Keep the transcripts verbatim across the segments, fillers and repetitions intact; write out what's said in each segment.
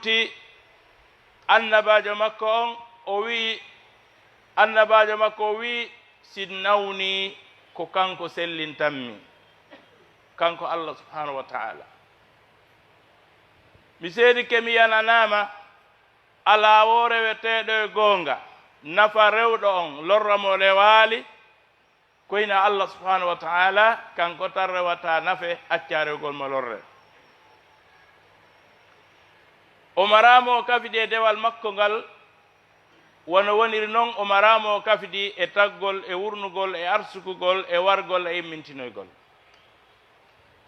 Si annabaajo makko on, o wi'i, annabaajo makko o wi'i, "Si nawnii, ko kanko sellintammi, kanko Allah subhanahu wa ta'ala. Mi seedike, mi yananaama, alaa woo reweteeɗo e goonga, nafa rewɗo on, lorra mo rewaali, ko hinaa Allah subhanahu wa ta'ala, kanko tan rewata nafe, acca rewgol mo lorre." O maraa mo o kafidi e dewal makko ngal, wano woniri non o maraa mo o kafidi e taggol, e wurnugol, e arsukugol, e wargol, e immintinoygol.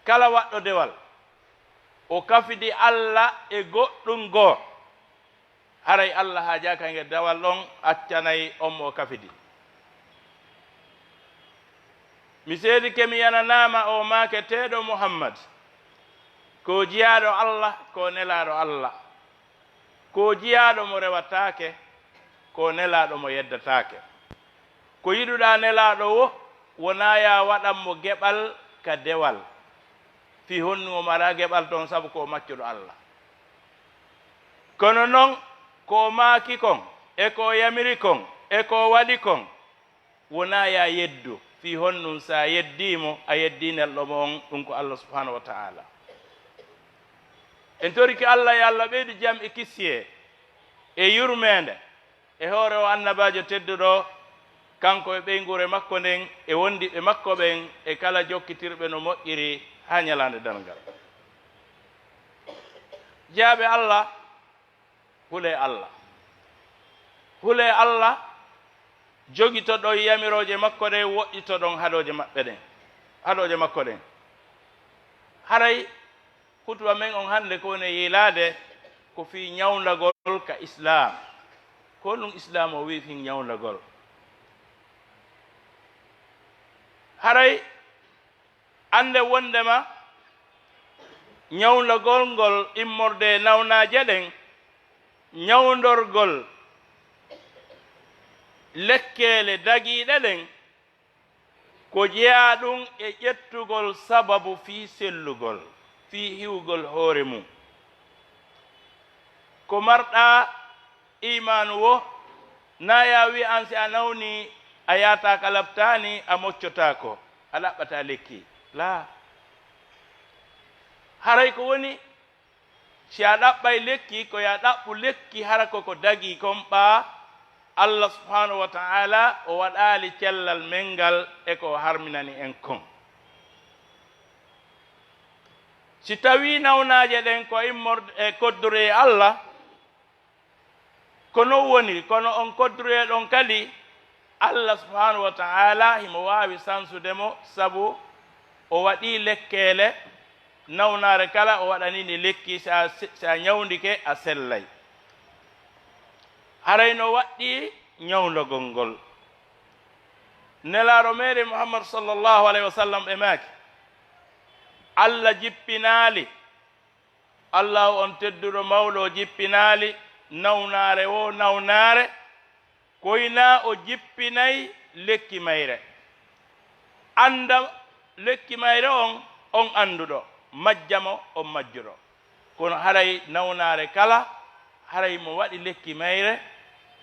Kala waɗɗo dewal, o kafidi Allah e goɗɗum goo, haray Allah haajaaka e ngel dewal ɗon, accanay on mo o kafidi. Mi seedike, mi yananaama, o maaketeeɗo Muhammad, ko jiyaaɗo Allah, ko nelaaɗo Allah, ko jiyaaɗo mo rewataake, ko nelaaɗo mo yeddataake. Ko yiɗuɗaa nelaaɗo wo, wonaa yaa waɗan mo geɓal ka dewal, fii honɗun o maraa geɓal ton, sabu ko o maccuɗo Allah. Kono non, ko o maaki kon, e ko o yamiri kon, e ko o waɗi kon, wonaa yaa yeddu, fii honɗun si a yeddii mo, a yeddii nelɗo mo on, ɗun ko Allah subhanahu wa ta'ala. En torike Allah, yo Allah ɓeydu jam e kisiyee e yurmeende e hoore o annabaajo tedduɗo, kanko e ɓeynguure makko nden, e wondiɓɓe makko ɓen, e kala jokkitirɓe no moƴƴiri haa ɲalaande darngal. Jiyaaɓe Allah, hulee Allah. Hulee Allah, jogitoɗon yamirooje makko ɗen, woɗɗitoɗon haɗooje maɓɓe ɗen, haɗooje makko ɗen. Haray hutuba men on hannde ko woni e yiilaade ko fii ɲawndagol ka Islaam. Ko honɗun Islaam o wi'i fii ɲawndagol? Haray annde wonndema ɲawndagol ngol immorde e nawnaaje ɗen, ɲawndorgol lekkeele dagiiɗe ɗen, ko jeyaa ɗun e ƴettugol sababu fii sellugol, fii hiwgol hoore mun. Ko marɗaa iimaanu wo, naa yaa wi'a an si a nawnii, a yaataaka lapitaani, a moccotaako, a ɗaɓɓataa lekki. Laa. Haray ko woni, si a ɗaɓɓay lekki, ko yo a ɗaɓɓu lekki hara ko ko dagii kon ɓaa Allah subhanahu wa ta'ala o waɗaali cellal men ngal e ko o harminani en kon. Si tawii nawnaaje ɗen ko immorde e koddoree Allah, ko non woniri, kono on koddoree ɗon kadi, Allah subhanahu wa ta'ala himo waawi sansude mo, sabu o waɗii lekkeele, nawnaare kala o waɗanii nde lekki, si a, si a ɲawndike, a sellay. Haray no waɗɗii ɲawndagol ngol. Nelaaɗo meere Muhammad sallallahu alayhi wa sallam ɓe maaki, Allah jippinaali Allaahu on tedduɗo mawɗo o jippinaali nawnaare woo nawnaare, ko hinaa o jippinay lekki mayre. Annda lekki mayre on, on annduɗo, majja mo, on majjuɗo. Kono haray nawnaare kala, haray mo waɗi lekki mayre,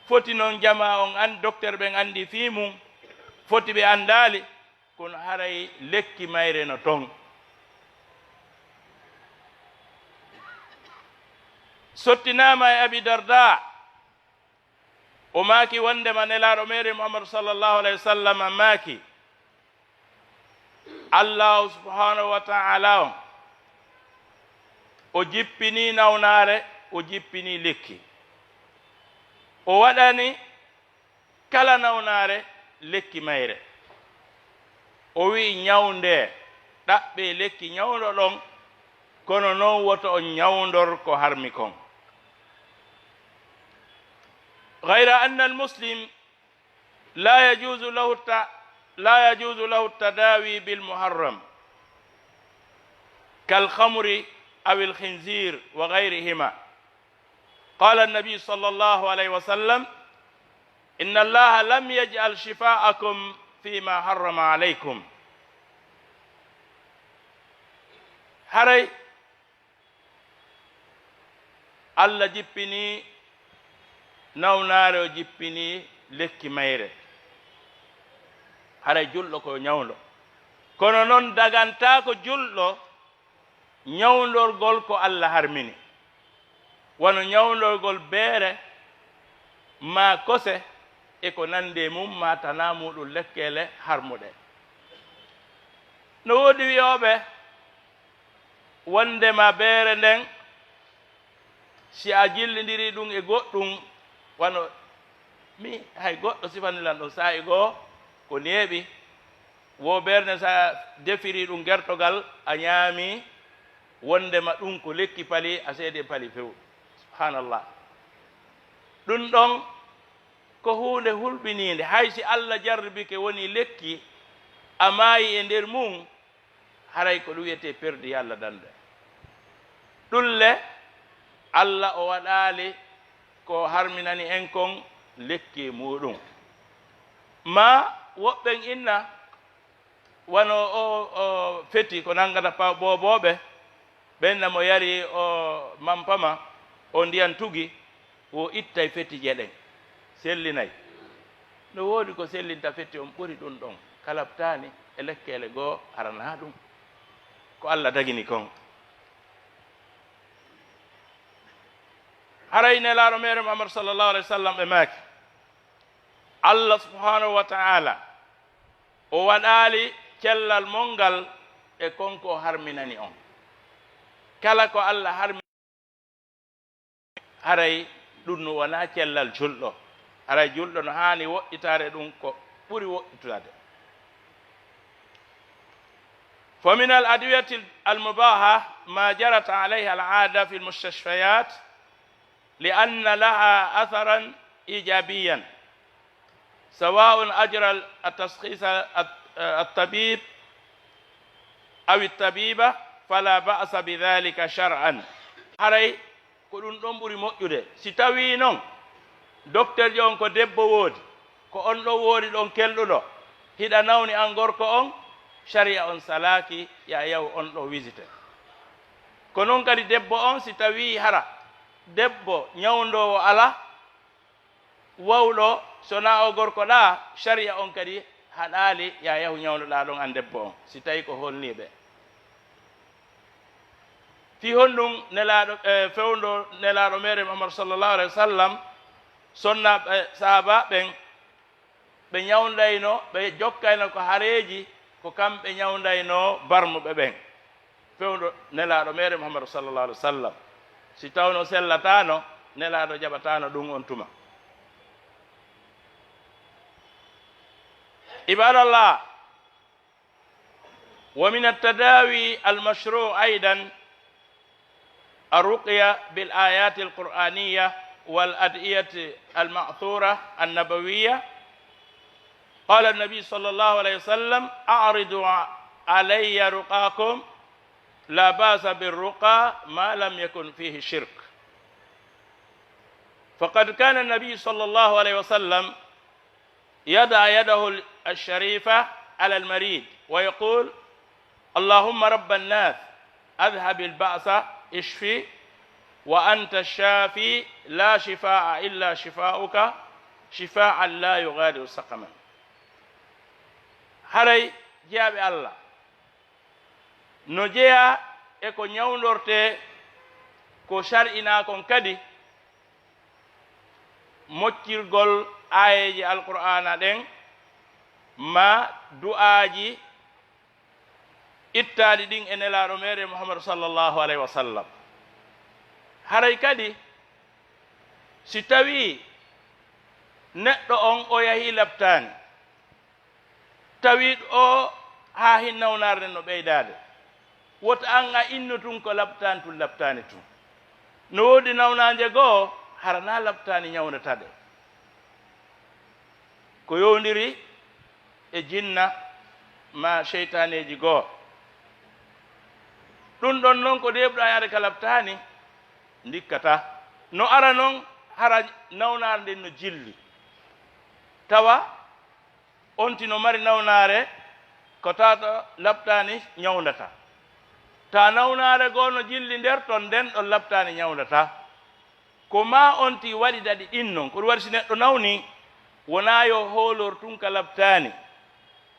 foti non jamaa on an-, dokter ɓen anndi fii mun, foti ɓe anndaali, kono haray lekki mayre no ton. Sottinaama e Abi Darda, o maaki wondema Nelaaɗo meere Muhammadu sallallahu alayhi wa sallam maaki, Allaahu subhaanahu wa ta'aala on, o jippinii nawnaare, o jippinii lekki. O waɗani kala nawnaare lekki mayre. O wi'i, "Ɲawndee, ɗaɓɓee lekki ɲawndo ɗon, kono non woto on ɲawndor ko harmi kon." غير أن المسلم لا يجوز له الت-، لا يجوز له التداوي بالمحرم كالخمر أو الخنزير وغيرهما. قال النبي صلى الله عليه وسلم، إن الله لم يجعل شفاءكم فيما حرم عليكم. Haray Allah jippini nawnaare, o jippini lekki mayre. Haray julɗo ko ñawndo. Kono noon dagantaako julɗo ñawndorgol ko Allah harmini, wano ñawndorgol beere maa kose e ko nandi e mum, maa tanaa muuɗum lekkeele harmuɗe. No woodi wiyooɓe wonndema beere nden, si a jillindirii ɗum e goɗɗum, wano mi hay goɗɗo sifani lan ɗum, saa'i goo ko neeɓi, wo beere nden, si a defirii ɗum gertogal, a ñaami, wonndema ɗum ko lekki pali, a seedi e pali few. Subhanallah. Ɗum ɗon ko huunde hulɓiniinde. Hay si Allah jarribike woni lekki, a maayi e nder mum, haray ko ɗum wiyetee perdi, yo Allah dandu en. Ɗum le, Allah o waɗaali ko harminani en kon lekki muuɗum. Maa woɓɓen inna, wano o, o feti ko nanngata pa-, boobooɓe, ɓen na mo yari o mampama, o ndiyan tugi, wo ittay fetiije ɗen, sellinay. No woodi ko sellinta feti on ɓuri ɗum ɗon, ka labtaani e lekkeele goo, haranaa ɗum. Ko Allah dagini kon. Haray Nelaaɗo meere Muhammad sallallahu alayhi wa sallam ɓe maaki, Allah subhanahu wa ta'ala, o waɗaali cellal mon ngal e kon ko o harminani on. Kala ko Allah harmi-, haray ɗum no wona cellal julɗo. Haray julɗo no haani woɗɗitaade ɗum ko ɓuri woɗɗitaade. فمن الأدوية المباحة ما جرت عليها العادة في المستشفيات لأن لها أثرا إيجابيا، سواء أجرى التشخيص الطبيب أو الطبيبة فلا بأس بذلك شرعا. Haray ko ɗum ɗon ɓuri moƴƴude. Si tawii non dokterjo on ko debbo woodi, ko on ɗon woodi ɗon kelɗuɗo, hiɗa nawni an gorko on, sariya on salaaki yo a yahu on ɗon visite. Ko non kadi debbo on, si tawii hara debbo ñawndoowo alaa, wawɗo, so naa o gorko ɗaa, sariya on kadi haɗaali yo a yahu ñawndoɗaa ɗon an debbo on, si tawii ko holniiɓe. Fii honɗum Nelaaɗo, e, fewndo Nelaaɗo meere Muhammad sallallahu alayhi wa sallam, sonnaaɓe, sahaabaaɓe ɓen, ɓe ñawndayno, ɓe jokkayno ko hareeji, ko kamɓe ñawndayno barmuɓe ɓen. Fewndo Nelaaɗo meere Muhammadu sallallahu alaihi wa sallam, si tawno sellataano, Nelaaɗo jaɓataano ɗum on tuma. Ibadallah, ومن التداوي المشروع أيضا الرقية بالآيات القرآنية والأدعية المأثورة النبوية. قال النبي صلى الله عليه وسلم: "أعرضوا علي رقاكم، لا بأس بالرقى ما لم يكن فيه شرك." فقد كان النبي صلى الله عليه وسلم يضع يده الشريفة على المريض ويقول: "اللهم رب الناس، أذهب البأس، اشف، وأنت الشافي، لا شفاء إلا شفاؤك، شفاء لا يغادر سقما." Haray, jiyaaɓe Allah, no jeyaa e ko ñawndortee ko shar'inaa kon kadi, moccirgol aayeeje Alqur'aana ɗen, maa du'aaji ittaaɗi ɗin e Nelaaɗo meere Muhammadu sallallahu alaihi wa sallam. Haray kadi, si tawii neɗɗo on o yahii labtaani, tawi o haa hin nawnaare nden no ɓeydaade. Wota an a inno tun ko labtaani tun, labtaani tun. No woodi nawnaanje goo, hara naa labtaani ñawnata ɗe. Ko yowndiri e jinna maa seytaaneeji goo. Ɗun ɗon non ko deeɓuɗaa yaade ka labtaani, ndikkataa. No ara non hara nawnaare nden no jilli. Tawa on tino mari nawnaare ko tawata labtaani ñawndata. Ta nawnaare goo no jilli nder ton, nden ɗon labtaani ñawndata. Ko maa on tigi waɗi daɗi ɗin non. Ko ɗum waɗi si neɗɗo nawni, wonaa yo hoolor tun ka labtaani.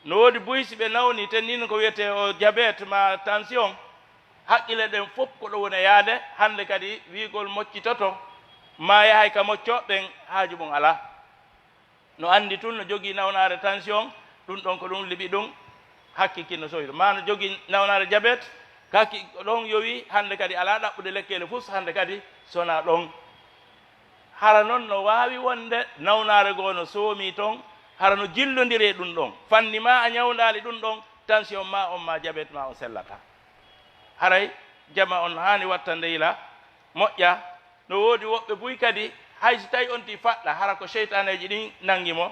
No woodi buy si ɓe nawni, tennin ko wiyetee o diabète maa tension, haqqille ɗen fof ko ɗo woni e yaade, hannde kadi wiigol moccitoto, maa yahay ka moccooɓe ɓen, haaju mun alaa. No anndi tun no jogii nawnaare tension, ɗun ɗon ko ɗun liɓi ɗun, hakki kin no soyri. Maa no jogii nawnaare diabète, hakki ko ɗon yowi, hannde kadi alaa ɗaɓɓude lekkeele fus, hannde kadi sonaa ɗon. Hara non no waawi wonde nawnaare goo no soomii ton, hara no jillondiri e ɗun ɗon. Fanni maa a ñawndaali ɗun ɗon, tension maa on maa diabète maa on sellataa. Haray jama on haani wattande yila, moƴƴa. No woodi woɓɓe buy kadi, hay si tawi on tigi faɗɗa, hara ko seytaaneeji ɗin nangi mo,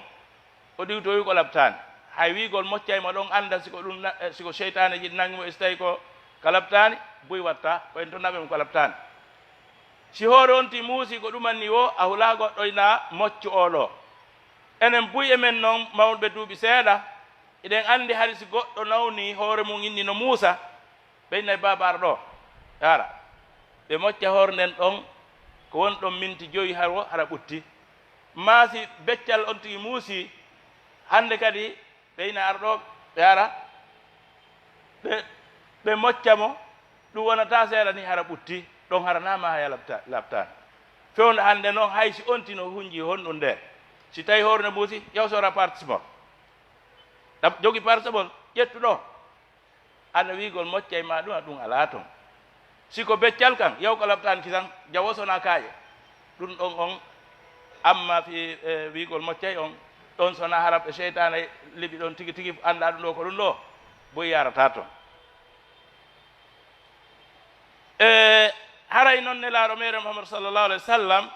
o ɗiwtoyi ko labtaani. Hay wiigol moccay mo ɗon annda si ko ɗun na-, eh, si ko seytaaneeji ɗin nangi mo, e si tawi ko ka labtaani, buy watta, ko en to naɓe mo ko labtaani. Si hoore on tigi muusi ko ɗuman ni woo, a hulaa goɗɗo ina moccu oo ɗoo. Enen buy e men non mawɓe duuɓi seeɗa, eɗen anndi hari si goɗɗo nawni hoore mun inni no muusa, ɓe innay baaba ar ɗoo, yaara. Ɓe mocca hoore nden ɗon, ko woni ɗon minti jowi haro, hara ɓutti. Maa si beccal on tigi muusi, hannde kadi ɓe ina ar ɗoo, ɓe ara, ɓe, ɓe mocca mo, ɗum wonata seeɗa ni hara ɓutti, ɗon hara naa maa haya labta-, labtaani. Fewndo hannde noon, hay si on tigi no hunji honɗum nde, si tawi hoore no muusi, yaw sora partismol. Ɗam jogi partismol, ƴettu ɗoo. Ana wiigol moccay maa ɗum, a ɗum alaa toon. Si ko beccal kan, yaw ko labtaan kisan, jawo sona kaaƴe. Ɗum ɗon on, amma fi, e, wiigol moccay on, ɗon sona hara ɓe seytaane liɓi ɗon tigi tigi, anndaa ɗum ɗo ko ɗum ɗo, boy yarata toon. E, haray noon Nelaaɗo meere Muhammad sallallahu alaihi wasallam,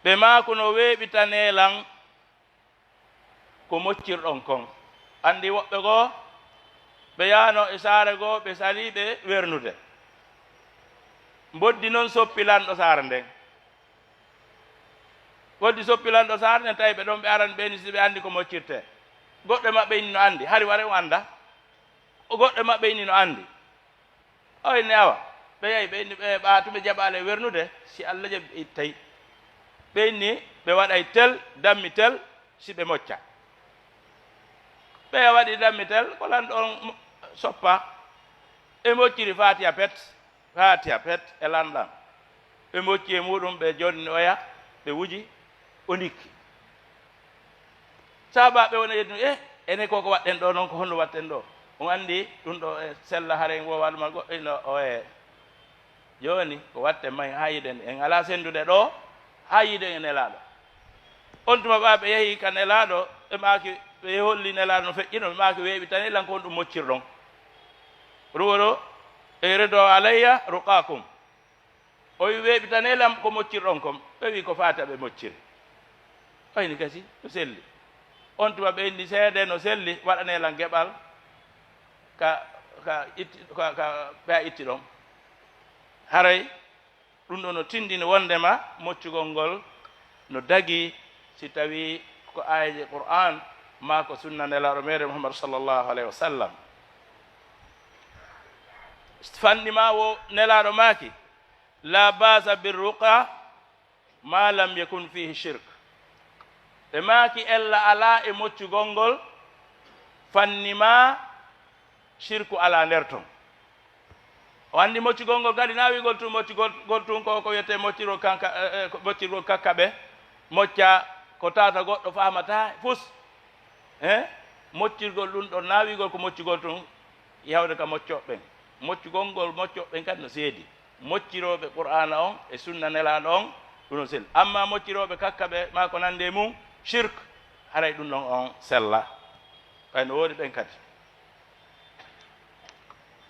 ɓe maakuno weeɓitanee lan ko moccirɗon kon. Anndi woɓɓe goo, ɓe yaano e saare goo, ɓe salii ɓe wernude. Mboddi non soppi lanɗo saare nden. Mboddi soppi lanɗo saare nden, tawi ɓe ɗon, ɓe arani ɓe ni si ɓe anndi ko moccirtee. Goɗɗo e maɓɓe inni no anndi, hari ware o annda. O goɗɗo e maɓɓe inni no anndi. O inni, awa, ɓe yahi, ɓe inni, ɓe ɓaatu, ɓe jaɓaali e wernude, si Alla jaɓi ɓe ittay. Ɓe inni, ɓe waɗay tel, dammi tel, si ɓe mocca. Ɓe waɗi dammi tel, ko lanɗo on mo-, soppa. Ɓe mocciri Faatiha pet, Faatiha pet e lanɗan. Ɓe mocci e muuɗum, ɓe jonni oya, ɓe wuji, o ndikki. Saabaaɓe wona yeddude, "Eh, ene ko, ko waɗɗen ɗo noon, ko honno waɗten ɗo?" On anndi ɗum ɗo e sella, hare en woowa ɗum goɗɗo ino o e. Jooni ko waɗten may haa yiɗen, en alaa senndude ɗo, haa yiɗen e Nelaaɗo. On tuma ɓa ɓe yehi ka Nelaaɗo, ɓe maaki, ɓe holli Nelaaɗo no feƴƴino, ɓe maaki, "Weeɓitanee lan ko honɗum moccirɗon?" Ɗum woni, "Iridu alayya ruqaakum." O wi, "Weeɓitanee lam ko moccirɗon kon." Ɓe wi, "Ko faati aɓe mocciri." Ɓayni gasi, no selli. On tuma ɓe inni seede no selli, "Waɗanee lan geɓal ka, ka itti, ka, ka ɓe a itti ɗon." Haray ɗum ɗo no tindini wondema moccugol ngol no dagi si tawi ko aayeeje Qur'aan maa ko sunna Nelaaɗo meere Muhammad sallallahu alayhi wa sallam. Fanni ma wo Nelaaɗo maaki, "La ba'sa bir ruqa ma lam yakun fihi shirk." Ɓe maaki, "Ella alaa e moccugol ngol, fanni ma shirku alaa nder ton." O anndi moccugol ngol kadi, na wi'gol tun moccugol, gol tun ko, ko wiyetee moccirgol kanka, eh, eh, ko moccirgol kakkaɓe, mocca ko tata goɗɗo fahmataa fus. Eh? Moccirgol ɗum ɗon, na wi'gol ko moccugol tun yawde ka moccooɓe ɓen. Moccugol ngol moccooɓe ɓen kadi no seedi. Moccirooɓe Qur'aana on e sunna Nelaaɗo on, ɗum no selli. Amma moccirooɓe kakkaɓe maa ko nandi e mum, shirk, haray ɗum ɗon on sella. Ɓay no woodi ɓen kadi.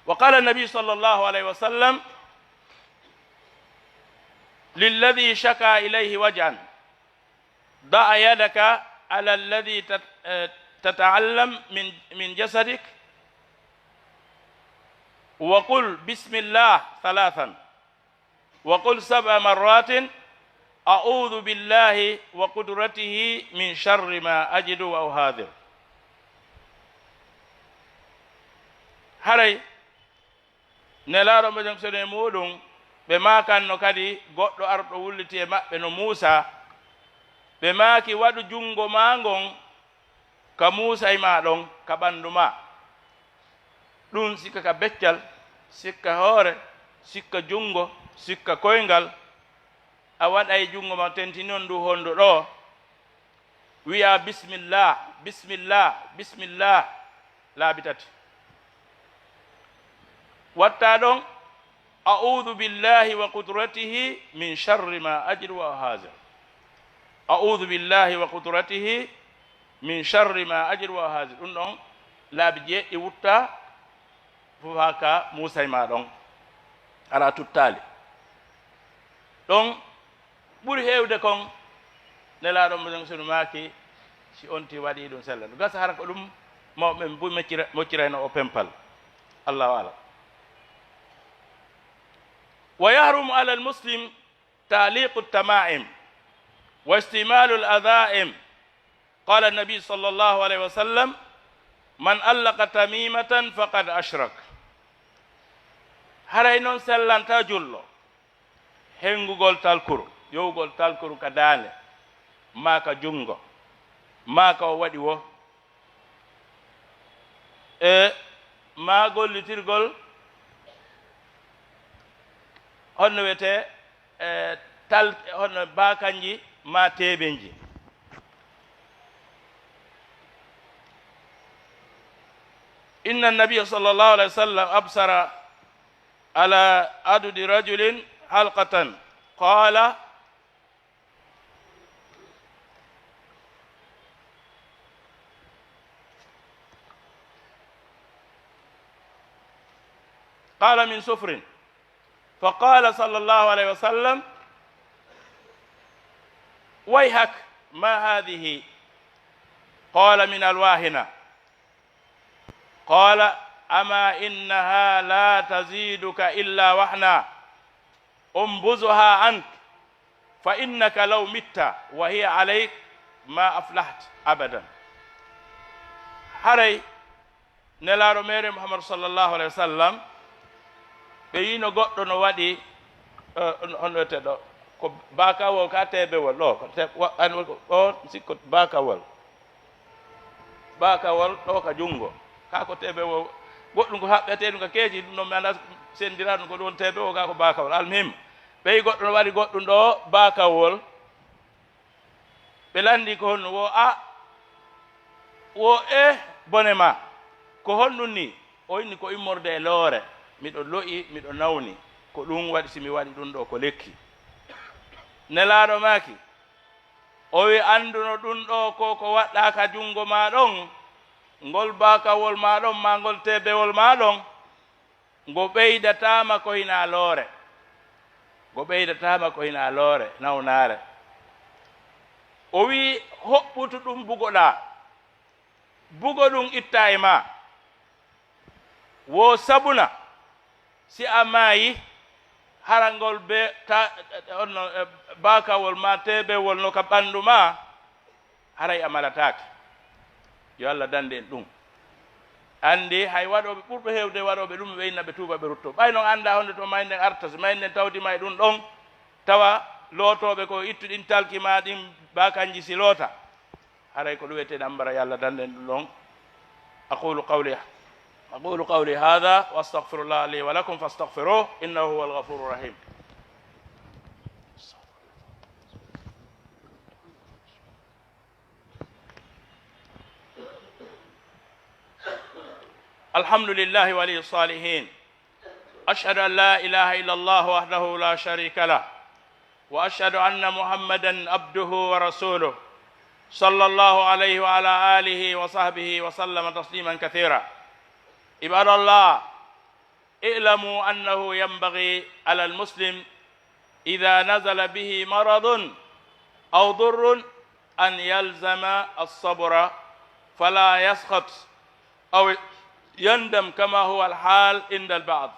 Wa qala Nabi sallallahu alayhi wa sallam, "Lilladhi shaka ilayhi waj'an, da' yadaka ala alladhi tat-, eh, tata'allam min, min jasadik, wa qul bismillah thalathan, wa qul sab'a marratin, a'udhu billahi wa qudratihi min sharri ma ajidu wa uhadhir." Haray Nelaaɗo mo jam sene muuɗum, Ɓe maakanno kadi goɗɗo arɗo wulliti e maɓɓe no Muusaa. Ɓe maaki, "Waɗu junngo maa ngon ka muusay maa ɗon, ka ɓanndu maa." Ɗun sikka ka beccal, sikka hoore, sikka junngo, sikka koyngal. A waɗay junngo maa tentini on ndu hondu ɗoo. Wi'a, "Bismillah, bismillah, bismillah," laabi tati. Watta ɗon, "A'udhu billahi wa qudratihi min sharri ma ajidu wa uhazir." "A'udhu billahi wa qudratihi min sharri ma ajidu wa uhazir." Ɗun ɗon laabi jeeɗiɗi wutta, fof haa ka muusay maa ɗon, hara a tuttaali. Ɗon ɓuri heewde kon, Nelaaɗo mo jam sunu maaki, si on ti waɗi ɗun sella. Ɗun gasa hara ko ɗun mawɓe ɓen buy moccira-, moccirayno o pempal. Allahu alam. "Wa yahrumu ala al-muslim ta'liqu at-tama'im wa isti'malu al-adha'im." Qala an-nabi sallallahu alayhi wa sallam, "Man allaqa tamimatan faqad ashrak." Haray non sellanta julɗo hengugol talkuru, yowugol talkuru ka daande, maa ka junngo, maa ka o waɗi wo, e maa gollitirgol, honno wiyetee, e tal-, honno baakanji maa teebenji. Inna an-nabiyya sallallahu alayhi wa sallam absara ala adudi rajulin halqatan. Qala, qala, "Min sufrin." فقال صلى الله عليه وسلم: "ويحك، ما هذه؟" قال: "من الواهنة." قال: "أما إنها لا تزيدك إلا وهنا، انبذها عنك، فإنك لو مت وهي عليك ما أفلحت أبدا." Haray Nelaaɗo meere Muhammadu sallallahu alayhi wa sallam, ɓe yiino goɗɗo no waɗi, eh, on, on wiyetee ɗo, ko baakawol ka teebewol ɗo, ko te-, wa-, an, ɗo sikko baakawol. Baakawol ɗo ka junngo, ka ko teebewol, goɗɗum ko haɓɓetee ɗum ka keeci, ɗum ɗon mi anndaa sendiraa ɗum ko ɗum woni teebewol, ka ko baakawol. Almuhim, ɓe yi goɗɗo no waɗi goɗɗum ɗo baakawol. Ɓe lanndii ko honno? Wo a, wo e bone maa. Ko honɗum nii? O inni ko immorde e loore. Miɗo lo'i, miɗo nawni. Ko ɗum waɗi si mi waɗi ɗum ɗo ko lekki. Nelaaɗo maaki, o wi, annduno ɗum ɗo ko ko waɗɗaa ka junngo maa ɗon, ngol baakawol maa ɗon, maa ngol teebewol maa ɗon, ngo ɓeydataama ko hinaa loore. Ngo ɓeydataama ko hinaa loore, nawnaare. O wi'i, hoɓɓutu ɗum bugoɗaa. Bugo ɗum itta e maa. Wo sabuna, si a maayi, hara ngol be ta-, on no, eh, baakawol maa, teebewol no ka ɓanndu maa, haray a malataake. Yo Allah danndu en ɗum. Anndi hay waɗooɓe ɓurɓe heewde waɗooɓe ɗum, ɓe inna ɓe tuuba, ɓe rutto. Ɓay non anndaa honde to mayde nden arta, si mayde nden tawti may ɗum ɗon, tawa lootooɓe ko ittu ɗin talki maa ɗin baakanji si loota. Haray ko ɗum wiyetee ɗam mbara, yo Allah danndu en ɗum ɗon. أقول قولي، أقول قولي هذا وأستغفر الله لي ولكم فاستغفروه إنه هو الغفور الرحيم. الحمد لله ولي الصالحين. أشهد أن لا إله إلا الله وحده لا شريك له، وأشهد أن محمدا عبده ورسوله، صلى الله عليه وعلى آله وصحبه وسلم تسليما كثيرا. عباد الله، اعلموا أنه ينبغي على المسلم إذا نزل به مرض أو ضر أن يلزم الصبر فلا يسخط أو يندم كما هو الحال عند البعض،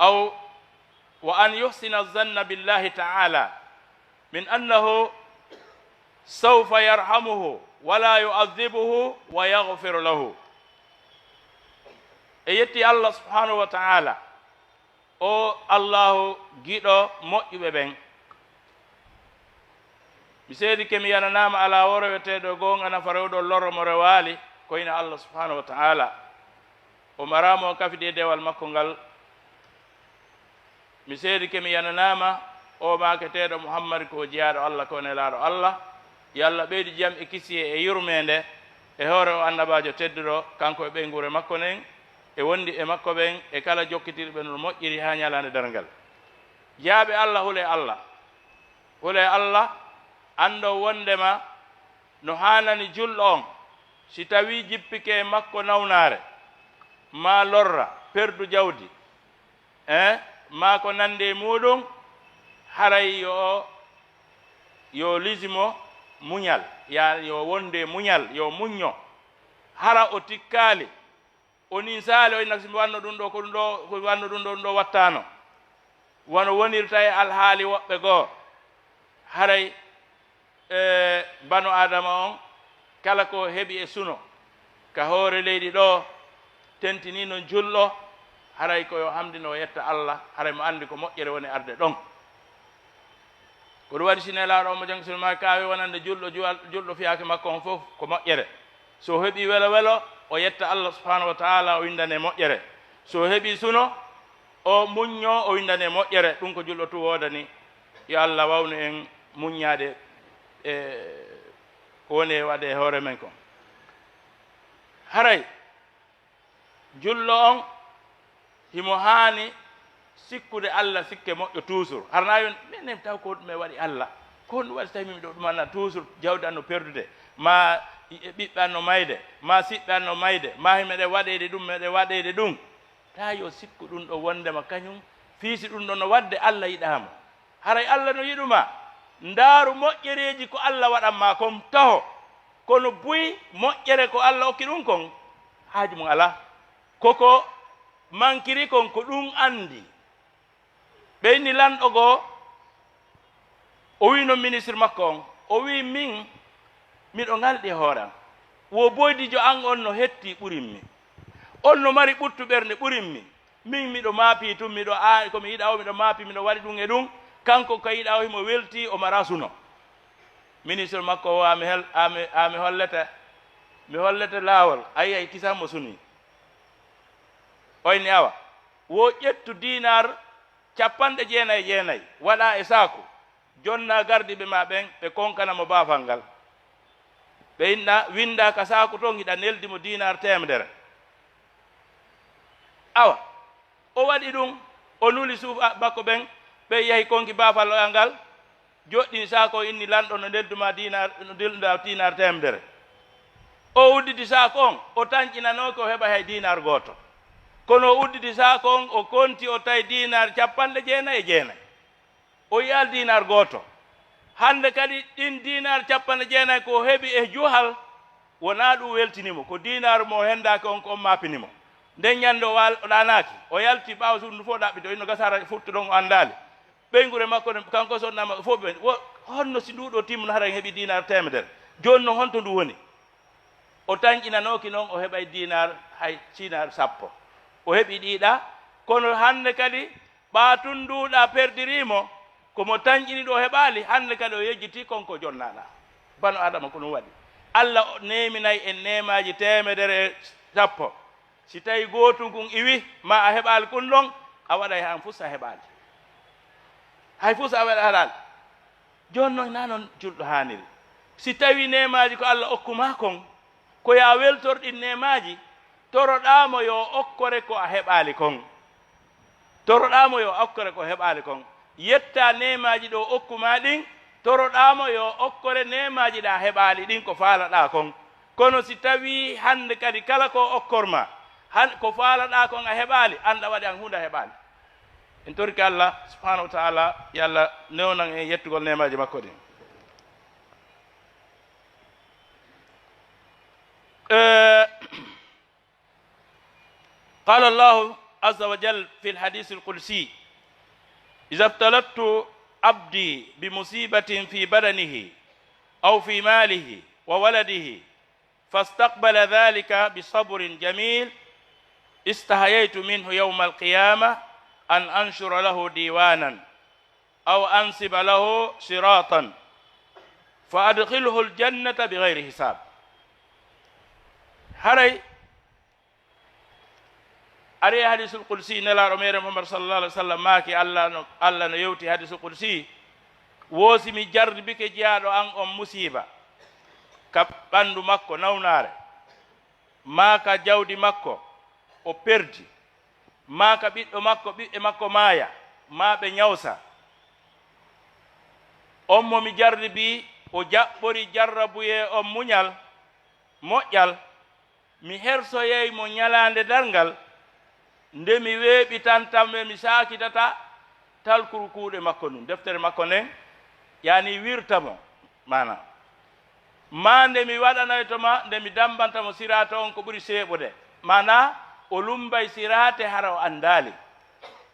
أو وأن يحسن الظن بالله تعالى من أنه سوف يرحمه ولا يعذبه ويغفر له. E yetti Allah subhanahu wa ta'ala, O Allaahu giɗo moƴƴuɓe ɓen. Mi seedike mi yananaama alaa woo reweteeɗo e goonga nafa rewɗo lorro mo rewaali, ko ina Allah subhaanahu wa ta'aala. O maraama o kafidi e dewal makko ngal. Mi seedike mi yananaama o maaketeeɗo Muhammad ko o jiyaaɗo Allah, ko nelaaɗo Allah. Yo Allah ɓeydu jam e kisiyee e yurmeende e hoore o annabaajo tedduɗo, kanko e ɓeynguure makko nden, e wondiɓɓe makko ɓen, e kala jokkitirɓe no moƴƴiri haa ñalaande darngal. Jiyaaɓe Allah, hulee Allah. Hulee Allah, anndon wonndema no haanani julɗo on, si tawii jippike e makko nawnaare, maa lorra, perdu jawdi, eh, maa ko nanndi e muuɗum, haray yo, yo lisimo muñal, yaa yo wondu e muñal, yo muñño. Hara o tikkaali, o ninsaali, o inna, si mi wanno ɗum ɗoo, ko ɗum ɗoo, ko mi wanno ɗum ɗoo, ɗum ɗoo wattaano. Wano wonirta e alhaali woɓɓe goo, haray, e, banu Aadama on, kala ko heɓi e suno, ka hoore leydi ɗoo, tentinii non julɗo, haray ko yo hamdino o yetta Allah, haray mo anndi ko moƴƴere woni arde ɗon. Ko ɗum waɗi si nelaaɗo on mo janngi sunu maa kaawi wonande julɗo, juwal-, julɗo fiyaake makko on fof ko moƴƴere. So o heɓii welo welo, o yetta Allah subhaanahu wa ta'aala, o winndane moƴƴere. So o heɓii suno, o muñño, o winndane moƴƴere. Ɗum ko julɗo tun woodani. Yo Allah wawnu en muññaade e ko woni e waɗe e hoore men kon. Haray, julɗo on, himo haani sikkude Allah sikke moƴƴo toujours. Hara na yon, minen taw ko ɗume waɗi Allah? Ko honɗum waɗi tawi min ɗo ɗum anna toujours jawdi an no perdude, ma e ɓiɓɓe an no mayde, ma siɓɓe an no mayde, ma himo ɗe waɗeyde ɗum, meɗe waɗeyde ɗum? Taa yo sikku ɗum ɗo wondema kañum fii si ɗum ɗo no waɗde Allah yiɗaa mo. Haray Allah no yiɗu ma. Ndaaru moƴƴereeji ko Allah waɗan ma kon taho. Kono buy moƴƴere ko Allah okki ɗum kon, haaju mum alaa. Koko mankiri kon ko ɗum anndi. Ɓe inni lanɗo goo, o wi'no ministre makko on, o wi'i, "Min, miɗo ŋalɗi e hoore an. Wo boydijo an on no hetti ɓurimmi. On no mari ɓuttu ɓernde ɓurimmi. Min miɗo maapi tun, miɗo aa-, ko mi yiɗaa o, miɗo maapi, miɗo waɗi ɗum e ɗum. Kanko ka yiɗaa o, himo welti, o maraa suno." Ministre makko o, "A mi hel-, a mi, a mi hollete, mi hollete laawol. A yi'ay kisan mo sunii." O inni, "Awa, wo ƴettu diinaar cappanɗe jeenay e jeenay, waɗaa e saaku, jonnaa gardiiɓe maa ɓen, ɓe konkana mo baafal ngal. Ɓe inna, winndaa ka saaku ton, hiɗa neldi mo diinaar teemedere." Awa, o waɗi ɗum, o nuli suufa makko ɓen, ɓe yahi konki baafal ngal, joɗɗini saaku on, inni, "Lanɗo, no neldu maa diinaar, no neldu maa diinaar teemedere." O udditi saaku on, o tanƴinanooki o heɓay hay diinaar gooto. Kono o udditi saaku on, o konti, o tawi diinaar cappanɗe jeenay e jeenay. O yi'aali diinaar gooto. Hannde kadi ɗin diinaar cappanɗe jeenay ko o heɓi e juhal, wonaa ɗum weltini mo. Ko diinaar mo o henndaaki on ko on maapini mo. Nden ñannde o waal-, o ɗaanaaki. O yalti ɓaawo suudu ndu fof ɗaɓɓiti. O inno gasa hara futtu ɗon o anndaali. Ɓeynguure makko nden, kanko sonna makko fof ɓe, wo-, honno si nduu ɗoo timmuno hara en heɓi diinaar teemedere? Jooni non honto ndu woni? O tanƴinanooki non o heɓay diinaar hay siinaar sappo. O heɓi ɗii ɗaa, kono hannde kadi ɓaa tun nduu ɗaa perdirii mo, ko mo tanƴini ɗoo heɓaali, hannde kadi o yejjitii kon ko jonnaa ɗaa. Banu Aadama ko ɗum waɗi. Allah o neeminay en neemaaji teemedere e sappo. Si tawii gootun kun iwi, maa a heɓaali kun ɗon, a waɗay han fus a heɓaali. Hay fus a waɗa-, haɗaali. Jooni non, hinaa non julɗo haaniri. Si tawii neemaaji ko Allah okku maa kon, ko yo a weltor ɗin neemaaji, toroɗaa mo yo okkore ko a heɓaali kon. Toroɗaa mo yo okkore ko heɓaali kon. Yettaa neemaaji ɗo okku maa ɗin, toroɗaa mo yo okkore neemaaji ɗa heɓaali ɗin ko faalaɗaa kon. Kono si tawii hannde kadi kala ko okkor maa, han-, ko faalaɗaa kon a heɓaali, annda waɗi an huunde a heɓaali. En torike Allah subhanahu wa ta'ala, yo Allah newnan en yettugol neemaaji makko ɗin. Eh, قال الله عز وجل في الحديث القدسي: إذا ابتلت عبدي بمصيبة في بدنه أو في ماله وولده فاستقبل ذلك بصبر جميل استحييت منه يوم القيامة أن أنشر له ديوانا أو أنصب له صراطا فأدخله الجنة بغير حساب. Haray ari e hadisul qudsi, Nelaaɗo meeɗen Muhammad sallallahu alaihi wasallam maaki, Allah no, Allah no yewti hadisul qudsi, wo si mi jarribike jiyaaɗo an on musiiba ka ɓanndu makko nawnaare, maa ka jawdi makko o perdi, maa ka ɓiɗɗo makko, ɓiɓɓe makko maaya, maa ɓe ñawsa, on mo mi jarribi, o jaɓɓori jarrabuyee on muñal, moƴƴal, mi hersoyay mo ñalaande darngal, nde mi weeɓitantam e mi saakitata talkuru kuuɗe makko ndun, deftere makko nden, yani wirta mo, maana, maa nde mi waɗanayto ma, nde mi dambanta mo siraata on ko ɓuri seeɓude, maana, o lumbay siraate hara o anndaali.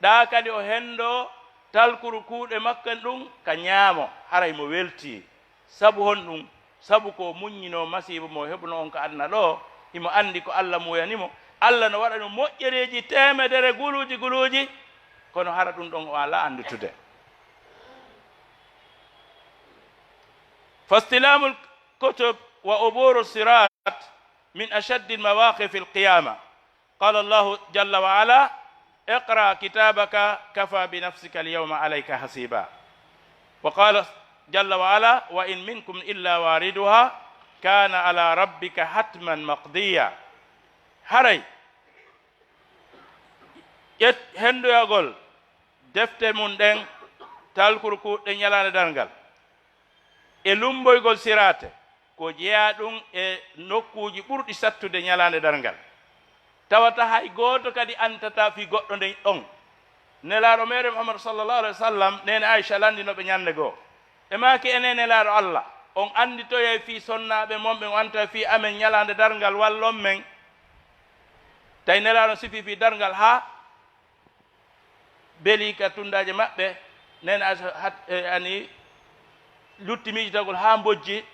Ɗaa kadi o henndo talkuru kuuɗe makko ɗun ka ñaamo, haray mo weltii. Sabu honɗun? Sabu ko o muññinoo masiibo mo heɓunoo on ka aduna ɗoo, himo anndi ko Alla muuyani mo. Alla no waɗani mo moƴƴereeji teemedere guluuji guluuji, kono hara ɗun ɗon o alaa anndutude. فاستلام الكتب وعبور الصراط من أشد المواقف القيامة. قال الله جل وعلا: اقرأ كتابك كفى بنفسك اليوم عليك حسيبا. وقال جل وعلا: وإن منكم إلا واردها كان على ربك حتما مقضيا. Haray ƴet-, henndoyagol defte mun ɗen, talkuru kuuɗe ɗen ñalaande darngal, e lumboygol siraate, ko jeyaa ɗun e nokkuuji ɓurɗi sattude ñalaande darngal. Tawata hay gooto kadi antataa fii goɗɗo nden ɗon. Nelaaɗo meeɗen Muhammad sallallahu alaihi wasallam, neene Aisha lanndino ɓe ñannde goo. Ɓe maaki, enen Nelaaɗo Alla, on annditoyay fii sonnaaɓe mon ɓen, on annditoyay fii amen ñalaande darngal, wallon men. Tawi Nelaaɗo sifii fii darngal haa belii ka tunndaaje maɓɓe, nen a-, hat-, e, ani lutti miijitagol haa mbojji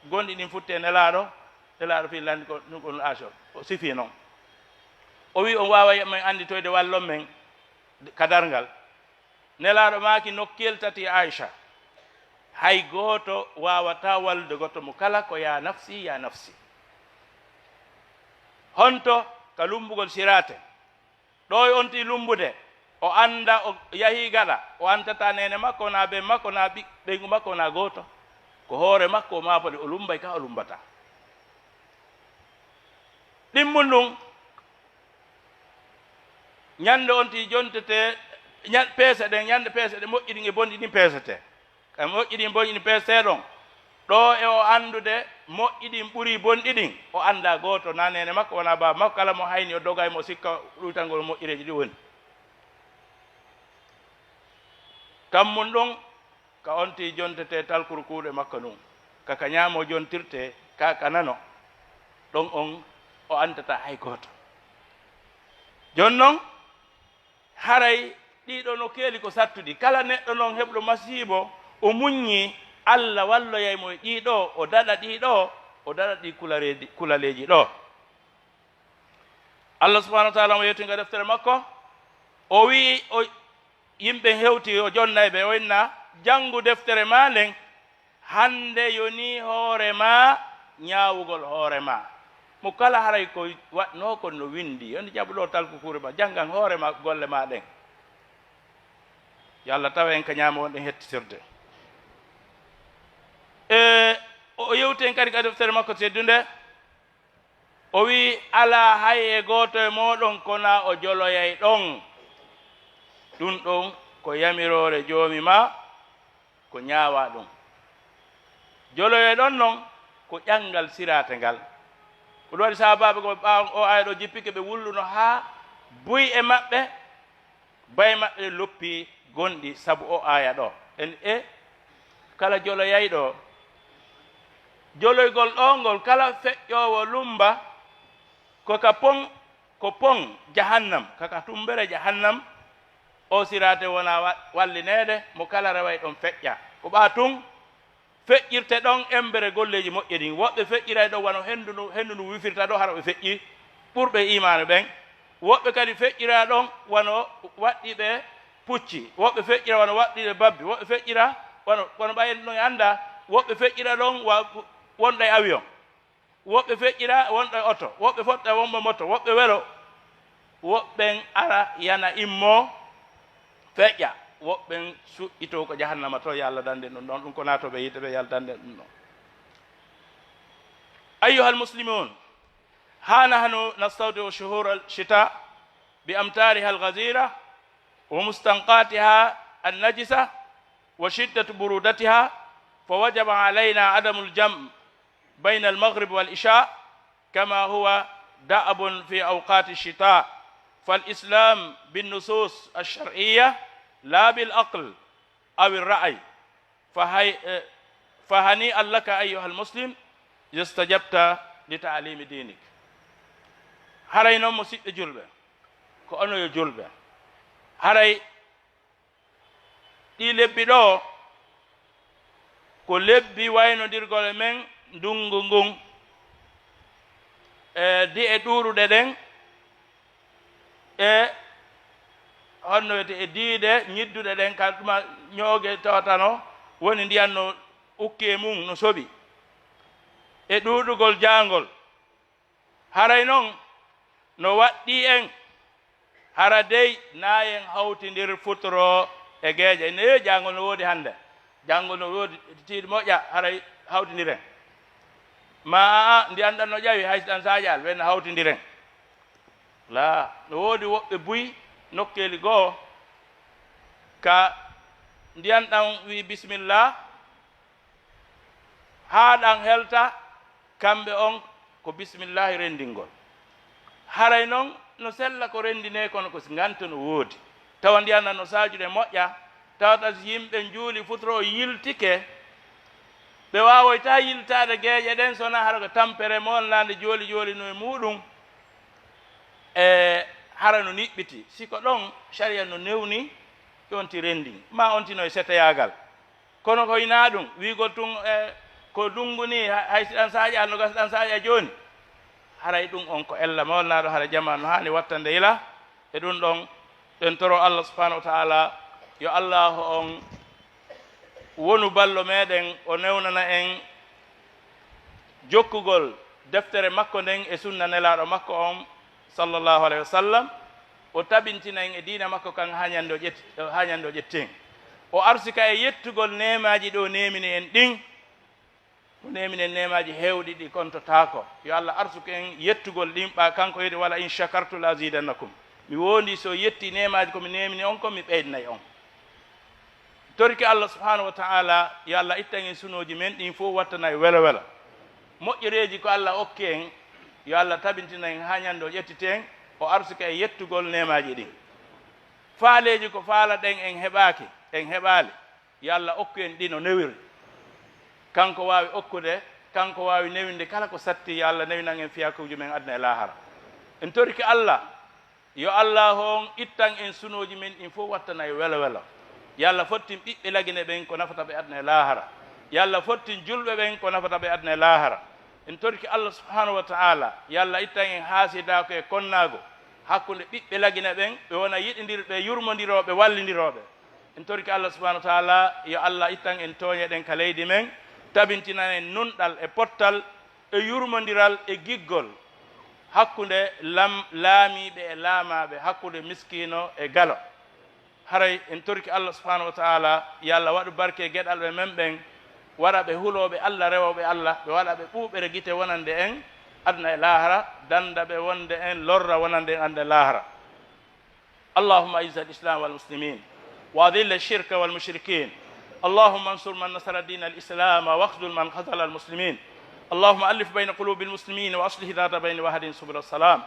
gonɗi ɗin futti e Nelaaɗo, Nelaaɗo fii lanndi ko ɗun, ko ɗun Aisha o sifii non. O wi'i, on waaway men annditoyde wallon men ka darngal. Nelaaɗo maaki nokkuyel tati Aisha, hay gooto waawataa wallude gooto mo kala ko yaa nafsi, yaa nafsi. Honto? Ka lumbugol siraate. Ɗo e on tii lumbude, o annda o yahii gaɗa, o antataa neene makko, naa bee makko, naa ɓi-, ɓeyngu makko, naa gooto. Ko hoore makko o maapori, o lumbay ka o lumbataa. Ɗimmun ɗun, ñande on tii jontetee, ña-, peese ɗen, ñande peese ɗen moƴƴi ɗin e bonɗi ɗin peesetee. Ka moƴƴi ɗin, bonɗi ɗin peesetee ɗon. Ɗo e o anndude moƴƴi ɗin ɓuri bonɗi ɗin, o anndaa gooto, naa neene makko, wanaa baaba makko, kala mo hayni o dogay mo, o sikka ɗuytangol moƴƴereeji ɗin woni. Kammun ɗun, ka on tii jontetee talkuru kuuɗe makko ɗun, ka ka ñaamo jontirtee, ka ka nano, ɗon on o antataa hay gooto. Jon non, haray ɗii ɗoo no keeli ko sattuɗi. Kala neɗɗo non heɓɗo masiibo, o muññii, Alla walloyay mo e ɗii ɗoo, o daɗa ɗii ɗoo, o daɗa ɗii kulareedi-, kulaleeji ɗoo. Alla subhaanahu wa ta'aalaa mo yewti nga deftere makko, o wi'i, o, yimɓe hewti, o jonnay ɓe, o inna, janngu deftere maa nden, hannde yonii hoore maa, ñaawugol hoore maa. Mo kala haray ko waɗnoo kon no winndi, yo nde jaɓu ɗoo talku kuure maa, janngan hoore maa golle maa ɗen. Yo Alla tawa en ka ñaamo wonɗen hettitirde. E, o yewti en kadi ka deftere makko teddunde, o wi'i, alaa hay e gooto e mooɗon ko naa o joloyay ɗon. Ɗun ɗon ko yamiroore Joomi maa, ko ñaawaa ɗun. Joloyay ɗon non ko ƴanngal siraate ngal. Ko ɗun waɗi sahaabaaɓe ko ɓaawo o aaya ɗoo jippike, ɓe wulluno haa buy e maɓɓe, bay maɓɓe loppi gonɗi sabu o aaya ɗoo. En e kala joloyay ɗoo. Joloygol ɗoo ngol, kala feƴƴoowo lumba, ko ka pon, ko pon jahannam, ka ka tumbere jahannam, o siraate wona wa-, wallineede, mo kala reway ɗon feƴƴa. Ko ɓaa tun, feƴƴirte ɗon embere golleeji moƴƴi ɗin. Woɓɓe feƴƴiray ɗon wano henndu ndu, henndu ndu wifirta ɗoo, hara ɓe feƴƴi ɓurɓe iimaanu ɓen. Woɓɓe kadi feƴƴira ɗon wano waɗɗi ɓe pucci, woɓɓe feƴƴira wano waɗɗiiɓe babbi, woɓɓe feƴƴira wano, kono ɓay en ɗon annda, woɓɓe feƴƴira ɗon wa-, wonɗo e avion, woɓɓe feƴƴira wonɗo e oto, woɓɓe fotta wonɓe moto, woɓɓe welo, woɓɓen ara yana immo feƴƴa, woɓɓen suƴƴito ko jahannama to, yo Allah dande ɗum ɗon, ɗum ko naatooɓe yiite ɓe, yo Allah dande ɗum ɗon. أيها المسلمون، ها نحن نستودع شهور الشتاء بأمطارها الغزيرة ومستنقعاتها النجسة وشدة برودتها، فوجب علينا عدم الجمع بين المغرب والعشاء كما هو دأب في أوقات الشتاء، فالإسلام بالنصوص الشرعية لا بالعقل أو الرأي. فهي-، فهنيئا لك أيها المسلم إذا استجبت لتعليم دينك. Haray non, musiɓɓe julɓe, ko onon yo julɓe, haray ɗi lebbi ɗo ko lebbi waynondirgol e men ndunngu ngun, e di'e ɗuuɗuɗe ɗen, e honno wiyete, e diiɗe ñidduɗe ɗen, ka tuma ñooge tawatano woni ndiyan no ukke mum no soɓi, e ɗuuɗugol jaangol. Haray non no waɗɗii en, hara dey na en hawtindir futuro e geeƴe. Ine yo jaangol no woodi hannde, jaangol no woodi tiiɗi moƴƴa, haray hawtindiren. Ma a, a, ndiyan ɗan no ƴawi, hay si ɗan saaƴaali, ɓen no hawtindiren. La, no woodi woɓɓe buy nokkeeli goo, ka ndiyan ɗan wi'i bismillah, haa ɗan helta, kamɓe on ko bismillahi renndingol. Haray non no sella ko renndinee, kono ko si nganto no woodi. Tawa ndiyan ɗan no saajude moƴƴa, tawata si yimɓe njuuli futuro yiltike, ɓe waawoyta yiltaade geeƴe ɗen, so wonaa hara ko tampere molnaande jooli jooli no e muuɗum, e hara no niɓɓiti. Si ko ɗon, sariya no newni, ƴonti renndin, ma ontino e seteyaagal. Kono ko hinaa ɗum, wi'ugol tun, e, ko ndunngu ni, ha-, hay si ɗan saaƴaali, no gasa ɗan saaƴa jooni. Haray ɗum on ko ella mawlnaaɗo, hara jamaa no haani wattande ila. E ɗum ɗon, ɗen toro Allah subhanahu wa ta'ala, yo Allahu on wonu ballo meɗen, o newnana en jokkugol deftere makko nden e sunna nelaaɗo makko on, sallallahu alayhi wa sallam, o tabintina en e diina makko kan haa ñande o ƴetti-, haa ñande o ƴetti en. O arsika e yettugol neemaaji ɗo neemini en ɗin. O neemini en neemaaji heewɗi ɗi kontotaako. Yo Allah arsuku en yettugol ɗin, ɓa kanko wi'ete, "Wala in shakartu la azidannakum." Mi wondi so yetti neemaaji ko mi neemini on kon, mi ɓeydinay on. Torki Allah subhanahu wa ta'ala, yo Allah ittan en sunooji men ɗin fof, wattana en welo welo. Moƴƴereeji ko Allah okki en, yo Allah tabintina en haa ñande o ƴettite en, o arsuka e yettugol neemaaji ɗin. Faaleeji ko faalaɗen en heɓaaki, en heɓaali, yo Allah okku en ɗi no newiri. Kanko waawi okkude, kanko waawi newinde kala ko satti, yo Allah newinan en fiyakuuji men aduna e laahara. En torki Allah, yo Allaahu on ittan en sunooji men ɗin fof, wattana en welo welo. Yo Allah fottin ɓiɓɓe Lagine ɓen ko nafata ɓe aduna e laahara. Yo Allah fottin julɓe ɓen ko nafata ɓe aduna e laahara. En torki Allah subhanahu wa ta'ala, yo Allah ittan en haasidaaku e konnaagu hakkunde ɓiɓɓe Lagine ɓen, ɓe wona yiɗindirɓe, yurmondirooɓe, wallindirooɓe. En torki Allah subhanahu wa ta'ala, yo Allah ittan en tooñe ɗen ka leydi men, tabintinan en nunɗal e pottal, e yurmondiral e giggol hakkunde lam-, laamiiɓe e laamaaɓe, hakkunde miskiino e galo. Haray en torki Allah subhanahu wa ta'ala, yo Allah waɗu barke e geɗalɓe men ɓen, waɗa ɓe hulooɓe Allah, rewooɓe Allah, ɓe waɗa ɓe ɓuuɓere gite wonande en aduna e laahara, danda ɓe wonde en lorra wonande en aduna e laahara. اللهم أعز الإسلام والمسلمين وأذل الشرك والمشركين. اللهم انصر من نصر دين الإسلام واخذل من خذل المسلمين. اللهم ألف بين قلوب المسلمين وأصلح ذات بين وأهد سبل السلام.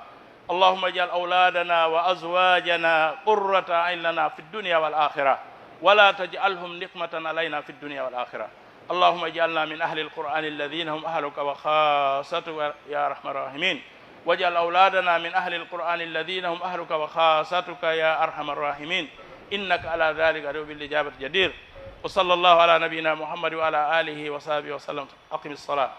اللهم اجعل أولادنا وأزواجنا قرة أعين لنا في الدنيا والآخرة، ولا تجعلهم نقمة علينا في الدنيا والآخرة. اللهم اجعلنا من أهل القرآن الذين هم أهلك وخاصتك يا أرحم الراحمين، واجعل أولادنا من أهل القرآن الذين هم أهلك وخاصتك يا أرحم الراحمين، إنك على ذلك قدير بالإجابة جدير. وصلى الله على نبينا محمد وعلى آله وصحبه وسلم. أقم الصلاة.